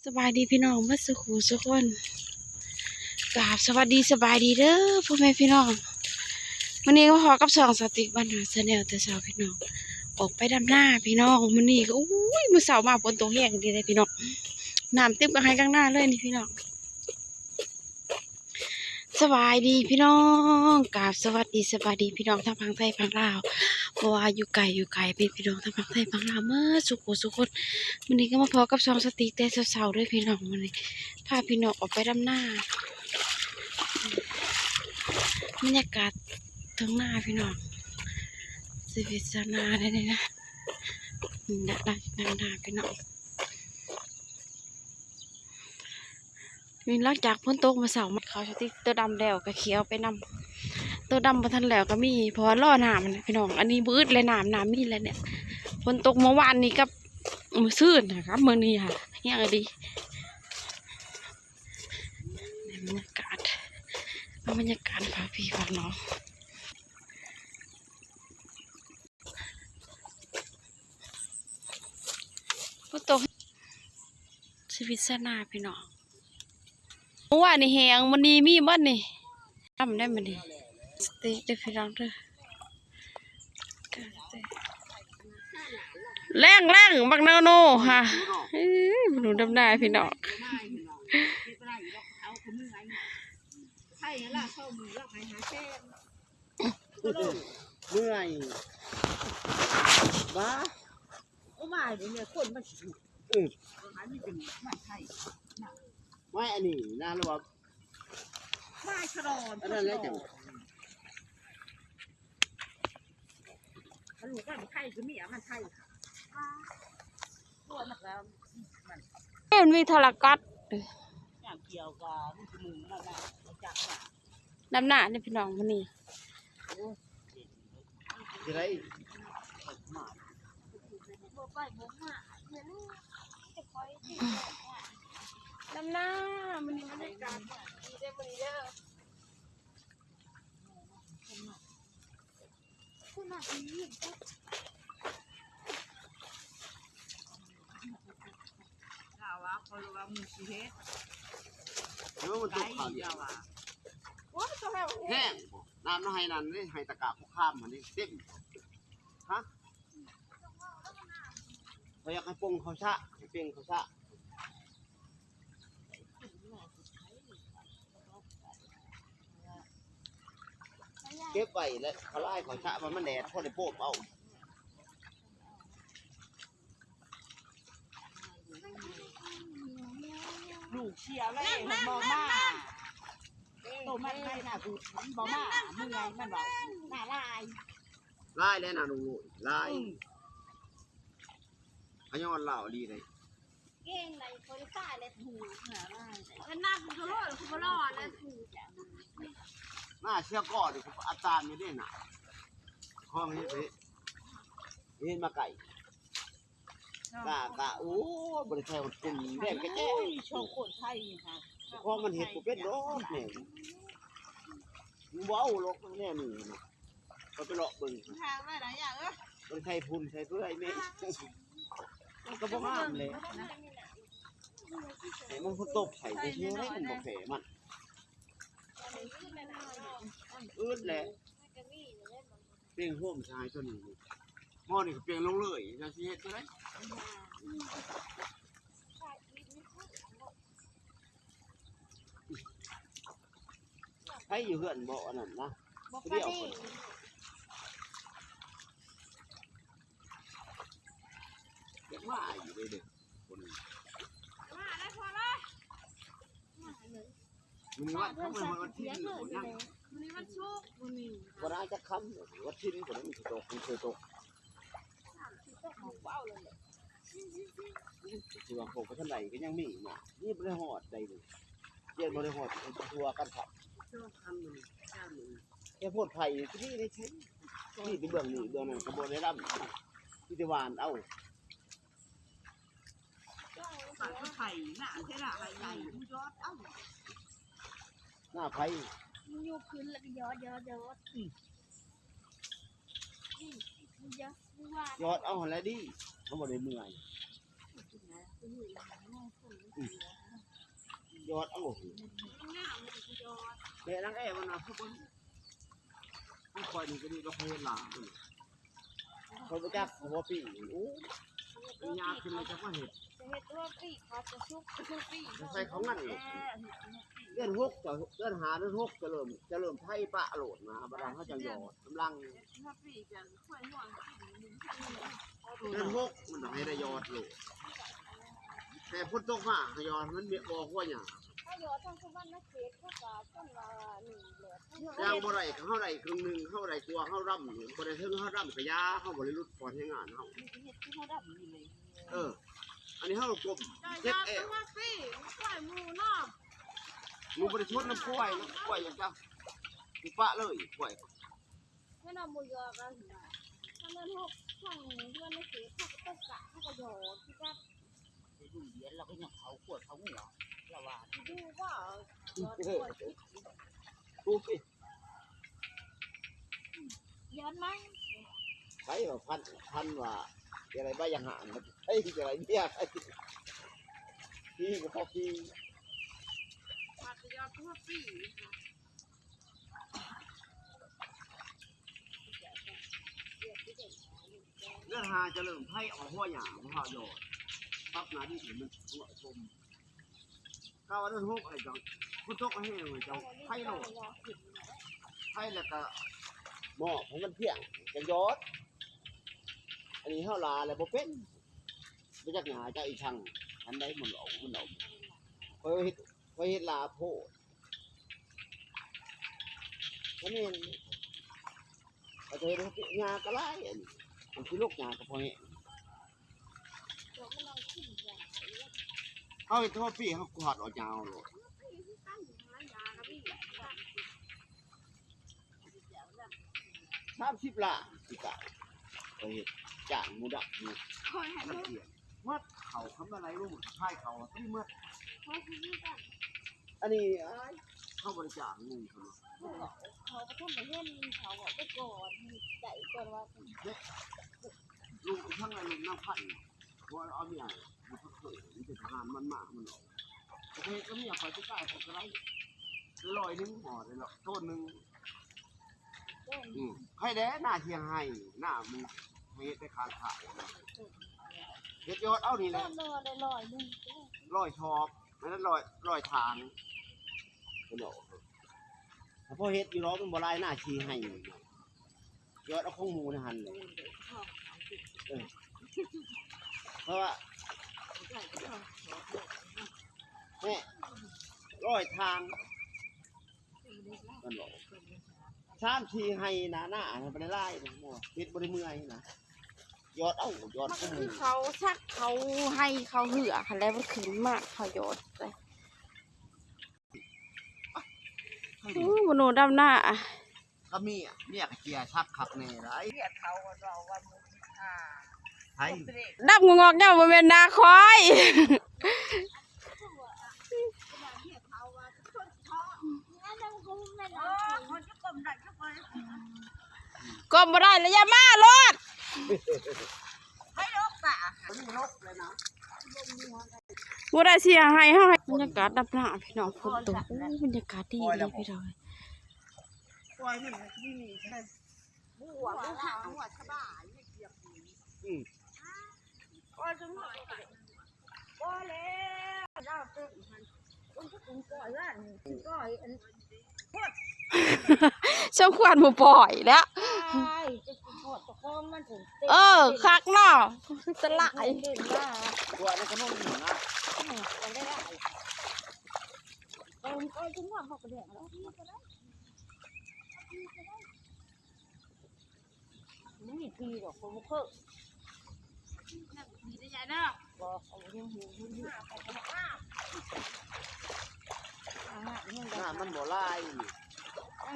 ສະບາຍດີພີ່ນ້ອງເບິດສູ່ຄູ່ສູ່ຄົນ ກາບສະຫວັດດີສະບາຍດີເດີພໍ່ແມ່ພີ່ນ້ອງ. ມື້ນີ້ມາພໍ້ກັບຊ່ອງສາວຕິກບ້ານນາແຊນແນວແຕ່ເຊົ້າພີ່ນ້ອງ ອອກໄປດຳນາພີ່ນ້ອງ. ມື້ນີ້ກໍ ໂອ້ຍ ມື້ເຊົ້າມາຝົນຕົກແຮງດີເດ້ພີ່ນ້ອງ ນ້ຳເຕັມກາງໄຮ່ກາງນາເລີຍນີ້ພີ່ນ້ອງ. ສະບາຍດີພີ່ນ້ອງ ກາບສະຫວັດດີສະບາຍດີພີ່ນ້ອງທັງຝັ່ງໄທຝັ່ງລາວ ບໍ່ວ່າຢູ່ໄກຢູ່ໄກ ເປັນພີ່ນ້ອງທັງຝັ່ງໄທຝັ່ງລາວເໝິດສູ່ຄູ່ສູ່ຄົນ. ມື້ນີ້ກໍມາພໍ້ກັບຊ່ອງສາວຕິກແຕ່ເຊົ້າໆເດີພີ່ນ້ອງ. ມື້ນີ້ພາພີ່ນ້ອງອອກໄປດຳນາ ບັນຍາກາດທົ່ງນາພີ່ນ້ອງ ຊີວິດຊາວນາໄດ້ນີ້ນະ ນີ້ນະ ດຳນາພີ່ນ້ອງ. ນີ້ຫຼັງຈາກຝົນຕົກມື້ເຊົ້າມາ ເຂົ້າສະຕິກໂຕດຳແລ້ວກໍຂຽວໄປນຳ ໂຕດຳບໍ່ທັນແລ້ວກໍມີ ເພາະວ່າລໍນ້ຳຫັ້ນນະພີ່ນ້ອງ. ອັນນີ້ບໍ່ອຶດແລ້ວ ນ້ຳ ນ້ຳມີແລ້ວເນຍ ຝົນຕົກມື້ວານນີ້ກັບມື້ຊືນນະ ກັບມື້ນີ້ຫາແຮງອີ່ຫຼີ. ບັນຍາກາດ ເອົາບັນຍາກາດພາພີ່ພານ້ອງ ຝົນຕົກ ຊີວິດຊາວນາພີ່ນ້ອງ. ເມື່ອວານນີ້ແຮງ ມື້ນີ້ມີບໍ່ນີ້? ດຳໄດ້ມື້ນີ້ ສະຕິກເດີພີ່ນ້ອງເດີ. ແລ້ງໆ ບັກນາໂນຫາ ເອີຍ ມະນຸດດຳນາພີ່ນ້ອງ. ເມື່ອຍບໍ່? ໂອ້ ມາເດ ຄົນມັນ ເອີ ອັນນີ້ເປັນໄມ້ໄຜ່ ໄມ້ອັນນີ້ນະ ຫຼືວ່າໄມ້ສະດອນ ອັນນັ້ນແຫຼະຈັ່ງ ອັນນີ້ກໍໄຜ່ກໍມີ ອັນນັ້ນໄຜ່ ເອີ ມັນມີທະລະກັດ ເອີ ດຳນາເດ້ພີ່ນ້ອງມື້ນີ້. ດຳນາ ມື້ນີ້ບັນຍາກາດດີເດ້ມື້ນີ້ເດີ. ລາວວ່າ ເຂົາເອີ້ນວ່າໝູ່ຊິເຮັດ ເອີ ມັນຕົກຂ້າວດຽວ ລາວວ່າ ໂອ້ຍ ຕົກແຮງ ແຮງບໍ່ ນ້ຳໃນໄຮ່ນັ້ນເດ້ ໄຮ່ຕະກາບພວກຄາມຫັ້ນເດ້ ເຕັມ ຮະ ຂ້ອຍຢາກໃຫ້ປົ່ງເຂົ້າສະ ໃຫ້ເປັ່ງເຂົ້າສະ. ເກັບໄວ້ແລ້ວ ເຂົາລາຍເຂົາຊະວ່າມັນແດດ ພໍໄດ້ໂປບເອົາ. ລູກເຊຍແລ້ວ ມັນບໍ່ມາ ໂຕມັນໄປນະ ມັນບໍ່ມາ ເມື່ອຍ ມັນເວົ້າ ໜ້າລາຍ ລາຍແລ້ວນະ ລຸງໂລຍ ລາຍ ອືມ ຂະຍ້ອນລາວອີ່ຫຼີເດ້. ເກັ່ງໃດ ບໍ່ໄດ້ຕາຍແລ້ວ ຖືກຫາມາ ເພິ່ນນັບເຂົາໂລດ ຄືບໍ່ລໍແລ້ວ ຖືກ ໜ້າເຊຍກໍນີ້ ອາຈານຢູ່ເດ້ນະ ຂອງເຮັດ ເຮັດມາໄກ ກະ ກະ ໂອ້ ບໍ່ໄດ້ໃສ່ຫົດກຸ່ມ ແດງກະແຈ້ ໂອ້ຍ ຊ່ວງຄົນໄທນີ້ຫາ ຂອງມັນເຮັດບໍ່ເປັນດອກແນວນີ້ ບໍ່ເອົາດອກແນວນີ້ນະ. ຂ້ອຍໄປເລາະເບິ່ງ ທາງໄວ້ຫຼາຍຢ່າງເອີຍ ມັນໃສ່ຝຸ່ນໃສ່ເປື່ອຍແມ່ ມັນກໍບໍ່ງາມແຫຼະ ໃຫ້ມັນຝົນຕົກໃສ່ແທ້ໆ ມັນບໍ່ແຜ່ມັນ ອືດແຫຼະ ເປັ່ງໂຮມຊາຍຕົວນີ້ ໝໍນີ້ກໍເປັ່ງລົງເລີຍ ຈະຊິເຮັດຈັ່ງໃດ? ໃຜຢູ່ເຮືອນບໍ່ ອັນນັ້ນນະ ບໍ່ ຜູ້ດຽວ ປານນີ້ ຢາກມາຢູ່ເດ້ ເດັກຄົນນີ້ ມາແລ້ວ ພໍແລ້ວ ມາເລີຍ ມື້ນີ້ວັນ ມື້ນີ້ວັນທີໜຶ່ງ ມື້ນີ້ວັນສຸກ ມື້ນີ້ບໍ່ໄດ້ຈັກຄຳ ວັນທີໜຶ່ງ ບໍ່ໄດ້ມີຕົກ ມີຕົກ ບໍ່ເອົາເລີຍ ຊິວ່າເຂົາບໍ່ທັນໄດ້ກໍຍັງມີນະ ນີ້ບໍ່ໄດ້ຮອດໃດນີ້ ເຈັດບໍ່ໄດ້ຮອດ ທົ່ວກັນຄັບ ແຕ່ໂພດໄຜ່ທີ່ນີ້ໄດ້ໃຊ້ ນີ້ໄປເບື້ອງນີ້ເບື້ອງນັ້ນກໍບໍ່ໄດ້ດຳ ມີແຕ່ຫວ່ານເອົາ ບາດໄຜນະ ເທລະໄຜໃຫຍ່ ມັນຍອດເອົາ ໜ້າໄຜ ມັນຍົກຂຶ້ນແລ້ວກໍຍອດ ຍອດ ຍອດ ອືມ ອືມ ມັນຍອດ ມັນຫວ່ານ ຍອດເອົາຫັ້ນແຫຼະດີ ມັນບໍ່ໄດ້ເມື່ອຍ ຢອດເອົາ ແມ່ນາງແອມັນນະ ຄືບໍ່ ຂອງຂ້ອຍນີ້ກໍມີດອກເຫັດຫຼາຍ ຂ້ອຍບໍ່ຈັກຫົວປີ ໂອ້ ມັນຍາກຂຶ້ນມາຈາກມາເຮັດ ຈະເຮັດຫົວປີ ເຂົາຈະສຸກຫົວປີ ໃສ່ເຂົ້າງານ ເອີ ເຮັດຫົວປີ ເດືອນຫົກ ເຈົ້າ ເດືອນຫ້າ ເດືອນຫົກ ຈະເລີ່ມ ຈະເລີ່ມໄຖປະໂລດນະ ບາດນັ້ນເຮົາຈັ່ງຢອດກຳລັງ ເຮັດຫົວປີ ເດືອນຫົກມັນຕ້ອງໃຫ້ໄດ້ຢອດໂລດ ແຕ່ຝົນຕົກມາໃຫ້ຢອດ ມັນອອກຫົວຫຍ້າ ຖ້າຢອດທາງສຸວັນນະເຂດ ເຂົາກໍສ່ຳວ່າໜຶ່ງແຫຼະ ຍັງບໍ່ໄດ້ ເຮົາໄດ້ເຄິ່ງໜຶ່ງ ເຮົາໄດ້ຕົວະ ເຮົາດຳ ບໍ່ໄດ້ເຖິງເຮົາດຳກະຢາ ເຮົາບໍ່ໄດ້ຫຼຸດຜ່ອນແຮງງານເຮົາ ເຮັດຄືເຮົາດຳນີ້ແຫຼະ ເອີ ອັນນີ້ເຮົາກໍກົ້ມ ເຮັດແອວ ໝູ່ບໍ່ໄດ້ຊົນນຳຄວາຍ ຄວາຍຢາກຈະ ປະເລີຍ ຄວາຍ ແມ່ນບໍ່ຢອກ ອັນນັ້ນ ເຮົາທາງເຮືອນໃນເຂດ ເຮົາກໍຕ້ອງກະ ເຮົາກໍຢອກຄືກັນ ໄປດູດຽນ ລາວກໍຍັງເຂົາຂວດເຂົາງົວ ລາວວ່າ ຊິດູວ່າ ຢອກຂວດ ໂອ້ຍ ຍ້ອນມັນ ໃຜວ່າພັນ ພັນວ່າ ຈະໄດ້ໃບຢ່າງຫານ ເອີຍ ຈະໄດ້ເມຍ ໄປ ທີ່ກໍພໍທີ່ ມັນຈະຍ້ອນຕົວປີ ເດືອນຫ້າຈະເລີ່ມໄຖອອກຫົວຫຍ້າ ບໍ່ເຮົາຢອດ ປັບໜ້າດິນໃຫ້ມັນເໝາະສົມ ກະວ່າເດືອນຫົກໃຫ້ເຈົ້າ ຝົນຕົກແຮງໃຫ້ເຈົ້າໄຖໂລດ ໄຖແລ້ວກະໝອບໃຫ້ມັນພຽງ ຈັ່ງຢອດ ອັນນີ້ເຮົາຫຼາແລ້ວບໍ່ເປັນ ບໍ່ຈັກຫຍ້າຈັກອີ່ສັງ ອັນໃດມັນອອກ ມັນອອກ ຂ້ອຍເຮັດ ຂ້ອຍເຮັດຫຼາໂພດ ກະແມ່ນ ເຂົາເຈົ້າເຮັດຫຍ້າກະຫຼາຍ ອັນນີ້ ອັນທີ່ລົກຫຍ້າກະພໍແຮງ ເຮົາເຮັດທົ່ວປີ ເຮົາກວາດເອົາຫຍ້າໂລດ ສາມສິບລ້ານປີກາຍ ຂ້ອຍເຮັດຈ້າງໝູ່ດຳ ໝູ່ ນັກຮຽນ ໝົດເຂົ້າຄຳວ່າໄຫຼລົງ ຂາຍເຂົ້າຕີໝົດ ອັນນີ້ ເຮົາບໍ່ໄດ້ຈ້າງລຸງເພິ່ນເນາະ ເຂົາບໍ່ທັນໄດ້ເຫັນ ເຂົາເວົ້າແຕ່ກ່ອນ ໃຈກ່ອນວ່າ ເດ້ ລຸງທາງນັ້ນລຸງນາງພັນ ບໍ່ເອົາເມຍ ບໍ່ເຄີຍ ມີແຕ່ທະຫານມັນມາ ມັນອອກ ປະເທດກໍເມຍຂ້ອຍໄປກາຍ ຂ້ອຍກໍໄດ້ຮ້ອຍໜຶ່ງ ພໍໄດ້ດອກ ໂຕນໜຶ່ງ ອືມ ໃຜແດ່ໜ້າທີ່ໃຫ້ ໜ້າມັນເຮັດໄດ້ຄ້າຂາຍ ເຮັດຢອດເອົານີ້ແຫຼະ ຮ້ອຍໜຶ່ງ ຮ້ອຍຊອບ ອັນນັ້ນຮ້ອຍ ຮ້ອຍຖາງ ເພິ່ນບອກ ຖ້າພໍເຮັດຢູ່ດອກ ມັນບໍ່ຫຼາຍໜ້າທີ່ໃຫ້ ຢອດເອົາຂອງໝູ່ໃນຫັ້ນແຫຼະ ເອີ ເພາະວ່າ ແມ່ ຮ້ອຍຖາງ ມັນບອກ ສາມສີ່ໄຮ່ນາ ນາບໍ່ໄດ້ຫຼາຍ ເຮັດບໍ່ໄດ້ເມື່ອຍນະ ຢອດເອົາ ຢອດ ມັນຄືເຂົາສັກ ເຂົາໄຮ່ ເຂົາເຫືອຫັ້ນແຫຼະ ມັນຂຶ້ນມາ ເຂົາຢອດໄປ ໂອ້ ມະໂນດຳນາ ກະເມຍ ເມຍກະເຈຍສັກຄັກແນ່ຫຼາຍ ເມຍເຂົາເວົ້າວ່າ ໃຜ ດຳງອກເຈົ້າບໍ່ແມ່ນນາຂ້ອຍ ກົ້ມບໍ່ໄດ້ລະຢ່າມາໂລດ ບໍ່ໄດ້ເສຍຫາຍເຮົາ ບັນຍາກາດດຳນາພີ່ນ້ອງ ຝົນຕົກ ໂອ້ ບັນຍາກາດດີອີ່ຫຼີພີ່ນ້ອງ ອືມ ສົມຄວນບໍ່ປ່ອຍແລ້ວ ເອີ ຄັກເນາະ ສະຫຼາຍ ບໍ່ມີທີ່ດອກ ບໍ່ເຄີຍ ບໍ່ ເອົາຍັງຢູ່ ຍັງຢູ່ ນ້ຳມັນບໍ່ຫຼາຍ ນ້ຳ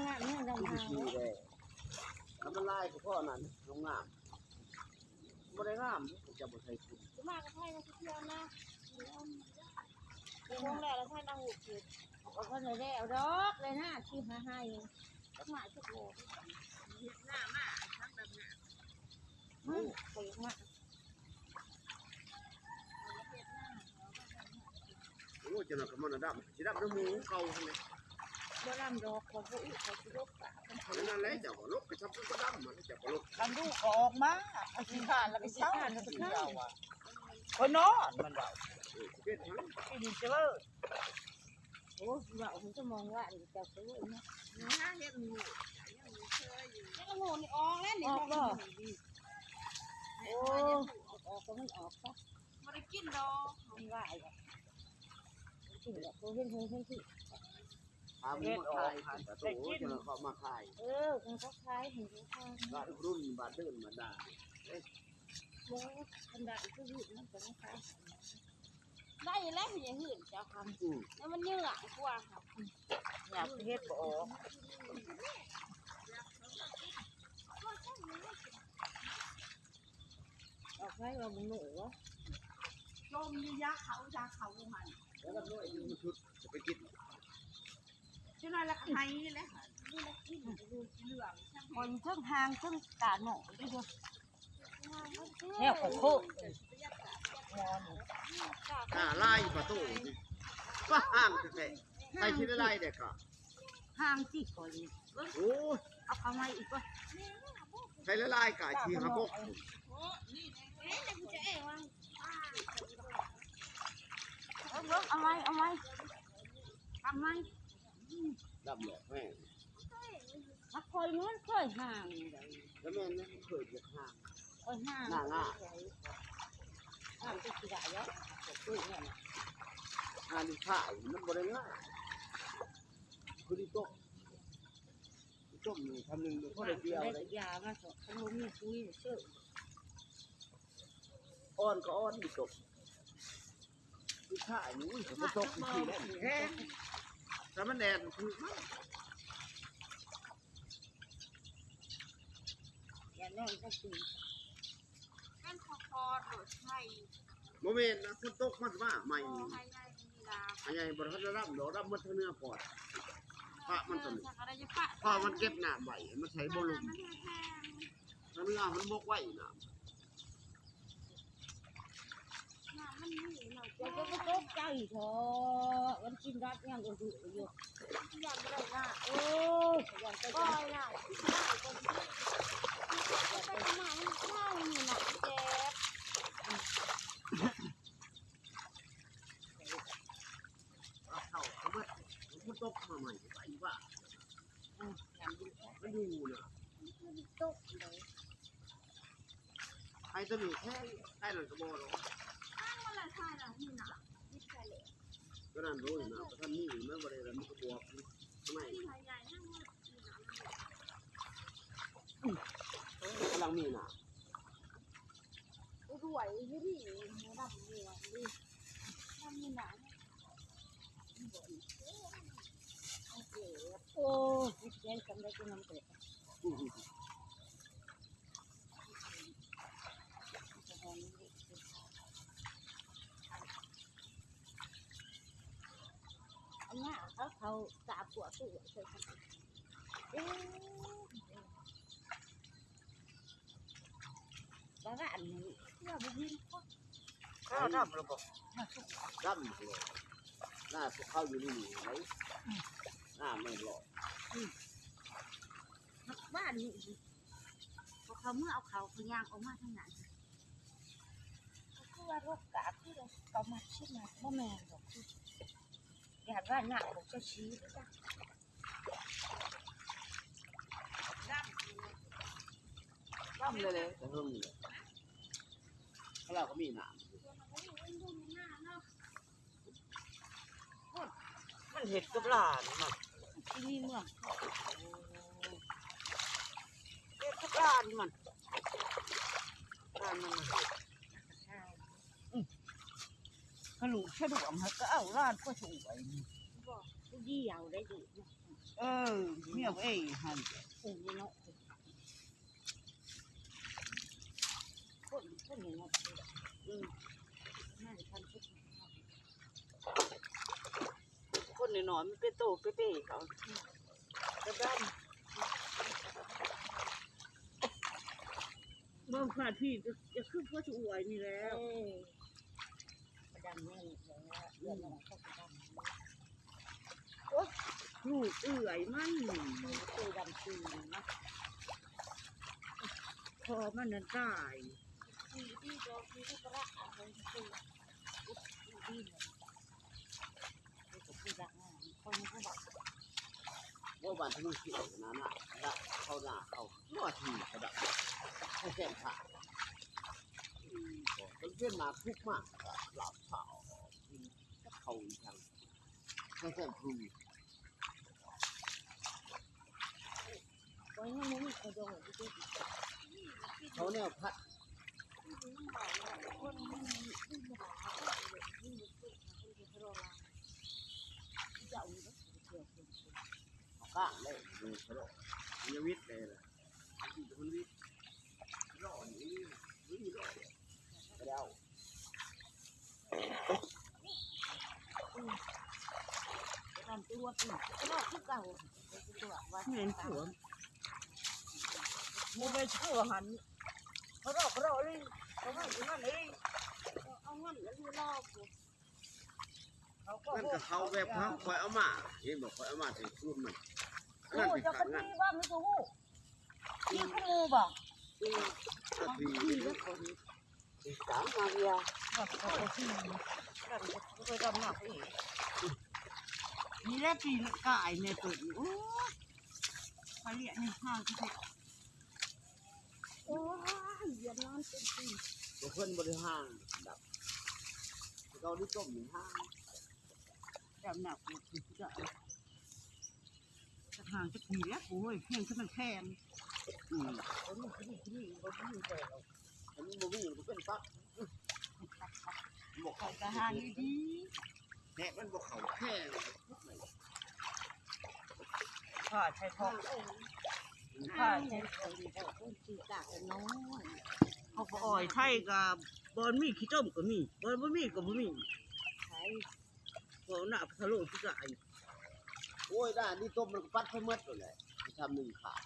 ມັນຫຼາຍກໍພໍນັ້ນ ງາມ ບໍ່ໄດ້ງາມ ເຂົາເຈົ້າບໍ່ໃສ່ຝຸ່ນ ມາກໍໃສ່ມາເທື່ອນະ ລົງແລ້ວ ແລ້ວໃສ່ນຳຫູກ ກໍບໍ່ໄດ້ແລ້ວດອກ ເລີຍນະ ຊິຫາໃຫ້ ຈັກໝາກຈັກໂລ ເຮັດໜ້າມາ ທັງດຳໜ້າ ອືມ ໄປມາ ເ ຈະນຳກະມັນດຳ ຊິດຳນຳໝູເກົ່າຫັ້ນແຫຼະ. ບໍ່ດຳດອກ ເຂົາບໍ່ອຶ ເຂົາຊິລົກປາກ. ນັ້ນແຫຼະ ເຈົ້າກໍລົກ ກະຊຳກໍດຳ ມັນເຈົ້າກໍລົກ. ຄັນດູກກໍອອກມາ ອັນຂີ້ຄ້ານລະໄປເຊົາ ມັນຊິເອົາວ່າ ຂ້ອຍນອນ ມັນວ່າ. ເອີ ຊິເປັນຫຍັງ ກິນເຊີ. ໂອ້ ເວົ້າເພິ່ນກໍມອງວ່າອັນເຈົ້າຄືເນາະ ຫາເຮັດຫູ ຫູນີ້ອອກແລ້ວນີ້. ອອກບໍ່? ໂອ້ ອອກກໍມັນອອກຊະ ບໍ່ໄດ້ກິນດອກ ມັນວ່າ. ກິນແລ້ວ ເຫັນ ເຫັນ ເຫັນ ພາໝູມາຂາຍ ປາຕູ ເຈົ້າເຂົາມາຂາຍ. ເອີ ເຂົາຂາຍໃຫ້ເຂົາຂາຍ ບາດລຸ້ນ ບາດເດີນ ບາດດາ. ບໍ່ ຄັນໄດ້ຄືຫືດມັນກໍມາຂາຍ ໄດ້ແລ້ວ ຢ່າຫືດເຈົ້າຄຳ. ອືມ ແລ້ວມັນເຍືອກວ່າ ຢາກເຮັດບໍ່ອອກ. ອອກໄປວ່າບໍ່ໂນບໍ່ ຈົ່ມຢູ່ຢາເຂົາ ຢາເຂົາບໍ່ຫັ້ນ ແລ້ວກໍນ້ອຍຢູ່ມັນຊຸດຈະໄປກິນ ຈັ່ງນັ້ນລະກໍໃຫ້ແຫຼະ. ນີ້ລະກິນຢູ່ເຫຼືອງ ຄົນເທິງຫ່າງເທິງຕາໜ້ອຍເດ້. ແລ້ວກໍໂຄ ຕາລາຍປາຕູ ປາຫ່າງແທ້ໆ ໃສ່ຊິລາຍແດ່ກໍ ຫ່າງຕິຂ້ອຍນີ້. ໂອ້ຍ ເອົາເຂົ້າໃໝ່ອີກກ່ອນ ໃສ່ລະລາຍກະທີ່ຫາບົກ. ເອົາ ເອົາໃໝ່ ເອົາໃໝ່ ທຳໃໝ່. ດຳແຫຼະແມ່ນ ມັກຄ່ອຍເງິນຄ່ອຍຫ່າງໃດ. ກໍແມ່ນນະ ເຄີຍຢາກຫ່າງ ຄ່ອຍຫ່າງ ໜ້າງາມ ຫ່າງຈັກຊິໄດ້ແລ້ວ ເຄີຍແມ່ນນະ ຫາລູກຄ້າມັນບໍ່ໄດ້ງ່າຍ ຄືດີໂຕ ຕົ້ມນີ້ຄຳໜຶ່ງບໍ່ພໍໄດ້ເກີຍເອົາໄດ້. ຢາມາສອກ ຄັນບໍ່ມີປຸ໋ຍເຊີ ອ່ອນກໍອ່ອນດີໂຕ. ສຸດທ້າຍນີ້ ອຸ້ຍ ຝົນຕົກຈັ່ງຊີ້ແຫຼະ ແຮງ ແຕ່ມັນແດດມັນຖືກມັນ ຢ່ານອນກໍຄື ມັນຄອດໆໂລດໄຟ. ບໍ່ແມ່ນນະ ຝົນຕົກມັນມາໃໝ່ ໄຟໃຫຍ່ ໄຟໃຫຍ່ບໍ່ທັນໄດ້ດຳດອກ ດຳໝົດທັງເໜືອກ່ອນ ປະມັນຕົວນີ້ ເພາະມັນເກັບນ້ຳໄວ້ ມັນໃສ່ບໍ່ລົງ ມັນແຫ້ງ ທາງເໜືອມັນບົກໄວ້ນ້ຳ. ນ້ຳມັນມີເນາະ ຢ່າໄປຕົກໃຈເຖາະ ມັນກິນດັກຍັງອຸດຸຢູ່ ຢ້ານບໍ່ໄດ້ນ້ຳ. ໂອ້ຍ ຢ້ານໄປ ປ່ອຍນ້ຳ ໄປມາມັນເຂົ້ານີ້ນະ ເຈັບ ເຂົ້າກໍເບິດ ມັນຕົກມາໃໝ່ ໄປວ່າ ອືມ ມັນຢູ່ນະ ມັນຕົກເດ້. ໄປຕົວນີ້ແທ້ ໄປນັ້ນກໍບໍ່ດອກ ຕົວນັ້ນໂດຍນະ ບໍ່ທັນມີ ມັນບໍ່ໄດ້ ມັນກໍບວກ ຂ້າງໃນ ເອີ ກຳລັງມີນະ ດ້ວຍຢູ່ນີ້ ດຳນີ້ ດຳນີ້ນະ. ໂອ້ຍ ແກງກັນໄດ້ແຕ່ນ້ຳແຕກ ອັນນັ້ນເຂົາ ເຂົາກາບພວກ ເອີ ບາງອັນນີ້ເພື່ອບໍ່ເຫັນຄົນ ເຂົາດຳແລ້ວບໍ່? ດຳແລ້ວ ໜ້າພວກເຂົາຢູ່ນີ້ໄດ໋ ອືມ ໜ້າແມ່ນບໍ່? ອືມ ບ້ານນີ້ ພວກເຂົາເມືອເອົາເຂົ້າ ເຂົາຍ່າງອອກມາທາງນັ້ນ ກໍຄືວ່າລົດກາ ຄືເຂົາມັກຊິມາ ບໍ່ແມ່ນດອກ ຢ້ານວ່າຍາກ ບໍ່ເຈົ້າຊີ້ ດຳເລີຍ ແຕ່ເຫິງນີ້ແຫຼະ ເຂົາລາວກໍມີນ້ຳ ມັນເຮັດກັບຫຼານມັນ ທີ່ມີເມືອງ ເຮັດກັບຫຼານມັນ ຫຼານມັນ ອືມ ກະລູກສະດວກ ເຮົາກໍເອົາຫຼານພວກສວຍນີ້ ບໍ່ ຜູ້ດຽວໄດ້ດູກ ເອີ ເມຍເອງຫັ້ນ ເອີ ເນາະ ຄົນ ຄົນນ້ອຍໆ ເອີ ນັ້ນຄັນສຸດ ຄົນນ້ອຍໆ ມັນເປັນໂຕເປ້ໆ ເຂົາ ອືມ ກະດຳ ເບິ່ງພາດທີ່ຈະ ຈະຄືພວກສະອວຍນີ້ແຫຼະ ເອີ ກະດຳແນ່ ອືມ ເລື່ອງຂອງເຂົາກະດຳ. ລູກເອື້ອຍມັນ ໂຕດຳຕື່ນນະ ພໍ່ມັນນັ້ນຕາຍ ດີໆ ດອກດີໆ ກະລະ ເອົາໄປຊື້ ດີໆ ເຂົາບໍ່ວ່າທະລຸຊິເອົານານະ ລະເຂົານາເຂົາ ຫົວທີ່ເຂົາດຳ ໃສ່ແຊມຜ້າ ອືມ ກະເປັນມາຄຸກມາ ກະລາບເຂົ້າ ກິນກັບເຂົ້າອີກທາງ ໃສ່ແຊມພູ ເຂົາແນວພັດ ເອົາກ້າງເດ້ ເອີ ກະໂດດ ມັນຍັງວິດໄດ້ລະ ມັນວິດ ລໍນີ້ ນີ້ລໍ ກະແລ້ວ ອືມ ກະນັ້ນຕົວະ ກະລໍຄືເກົ່າ ຕົວະວ່າ ແມ່ນຕົວະ ບໍ່ໄປເຊື່ອຫັ້ນ ກະລໍ ກະລໍເລີຍ ເອົາເງິນຢູ່ນັ້ນເລີຍ ເອົາເງິນຢູ່ລາວພຸ້ນ ເຂົາກະ ນັ້ນກະເຂົາແບບເຂົາ ຂ້ອຍເອົາມາ ເຫັນບໍ່ ຂ້ອຍເອົາມາແຕ່ສູນມັນ ໂອ້ ອັນນັ້ນເປັນຂາດງານ ເຈົ້າກະມີບໍ່ ມີບໍ່ຮູ້ ມີຄູ່ໝູ່ບໍ່? ອືມ ກະດີເດ້ ຕາມມາເດຍ ນີ້ແຫຼະປີກາຍແມ່ເພິ່ນ ໂອ້ຍ ໄປລຽກໃຫ້ເຮົາຊິແທ້ ໂອ້ຍ ວຽດນາມເຕັມຕີນ ບໍ່ ເພິ່ນບໍ່ໄດ້ຫ່າງດອກ ເຂົາໄດ້ຕົ້ມນີ້ຫ່າງ ຈຳໜັກ ຈະຫ່າງຈັກປີແລ້ວ ໂອ້ຍ ແຮງຄືມັນແຂງ ອືມ ໂອ້ຍ ນີ້ ນີ້ ນີ້ ບໍ່ມີແລ້ວ ອັນນີ້ບໍ່ມີ ມັນກະເປັນປັກ ບໍ່ເຂົ້າ ກະຫາດີໆ ແທ້ ມັນບໍ່ເຂົ້າແຂງ ຂ້າໃຊ້ຂອງ ຂ້າໃຊ້ຂອງ ເຂົາກະອອຍ ໄທກະ ບ່ອນມີຂີ້ຕົມກະມີ ບ່ອນບໍ່ມີກະບໍ່ມີ ໃສ ເວົ້າໜ້າພະໂລຊິກາຍ ໂອ້ຍ ໜ້ານີ້ຕົ້ມມັນກະປັດໄປໝົດໂລດແຫຼະ ທຳໜຶ່ງຂາດ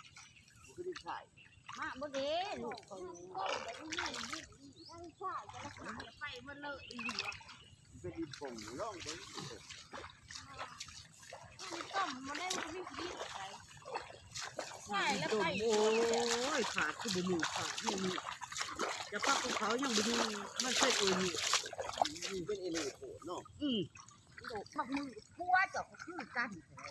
ມັນຄືໄດ້ໃຊ້ ມາບໍ່ເດ້ລູກຂ້ອຍ ໄປໝົດເລີຍອີ່ຫຍັງ ເປັນອີ່ປົງ ລອງເບິ່ງ ມັນຕົ້ມບໍ່ໄດ້ ມັນມີຊີວິດໃດ ໃຊ້ແລ້ວໄປ ໂອ້ຍ ຂາດຄືບໍ່ມີ ຂາດແນວນີ້ ຈະປັກຂອງເຂົາຍັງບໍ່ຢູ່ ມັນເປັນເອງນີ້ ເປັນເອງໂພດເນາະ ອືມ ບັກມືຜົວເຈົ້າກະຄືກັນແທ້